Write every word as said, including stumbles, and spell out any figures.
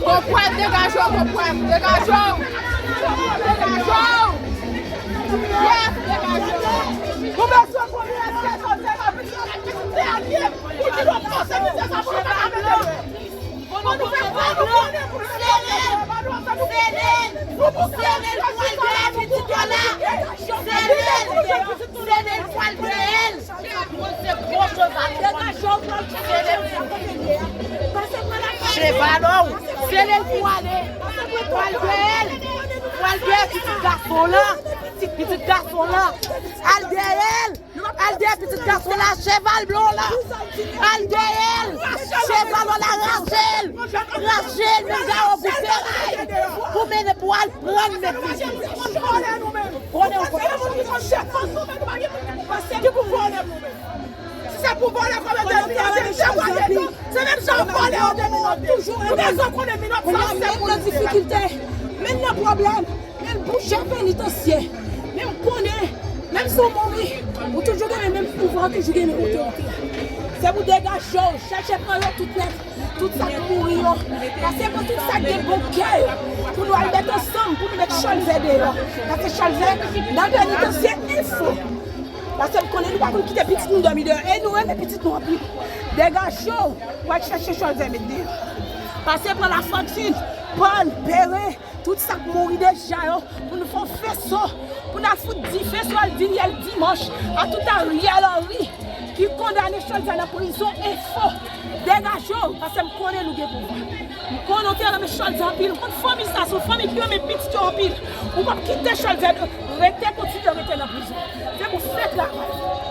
Konprann, degaje w, konprann, degaje w. Degaje w. Yes, degaje w. Nou bezwen konnen èske Joseph ap vin nan pitit dènye pou di nou pase mizè sa pou nou pa ka mete. Pou nou fè pa nou konnen pou nou mete. Nou pou konnen pitit la, nou pou konnen. Se li l pral dèyè l. Se gwo cheval. Cheval ou. Se li l pou ale. Pral dèyè l. Pral dèyè pitit gason la. Pitit gason la. Al dèyè l. Al dèyè pitit gason la. Cheval blan la. Al dèyè l. Cheval ou la, rache l. Rache l. Men gawo pou feray. Pou mennen pou al pran mèt li. Konnen ou konnen. Ki pou vòlè nou menm? Si se pou vòlè, kòman te vini? Se menm jan vòlè yo te minòt. Toujou ou bezwen konnen minòt sa se pou li. Menm nan difikilte, menm nan pwoblèm, menm bouche penitansye. Men m konnen, menm si w mouri, ou toujou gen menm pouvwa, ou toujou gen menm otorite. Se pou degaje w, chèche pran yo tout nèt. Tout sa k mouri yo, pase pran tout sa k gen bon kè yo, pou nou al met ansanm, pou nou met Cholzè deyò. Pase Cholzè nan penitansye enfo. Pase m konnen nou pa konn kite pitit nou dòmi deyò. E nou renmen pitit nou anpil. Degaje w, w al chèche Cholzè met deyò. Pase pran Lafontin, Pòl, Pere, tout sa k mouri deja yo, pou nou fè yon feso, pou n al fout dife sou Aldinièl Dimanch, a tout Ariel Henry, ki kondane Cholzè nan prizon enfo. Degaje w, pase m konnen nou gen pouvwa. M konnen w te renmen Cholzè anpil, m konn fanmi sa, se yon fanmi ki renmen pitit yo anpil. Ou p ap kite Cholzè rete, kontinye rete nan prizon. Se pou fè travay.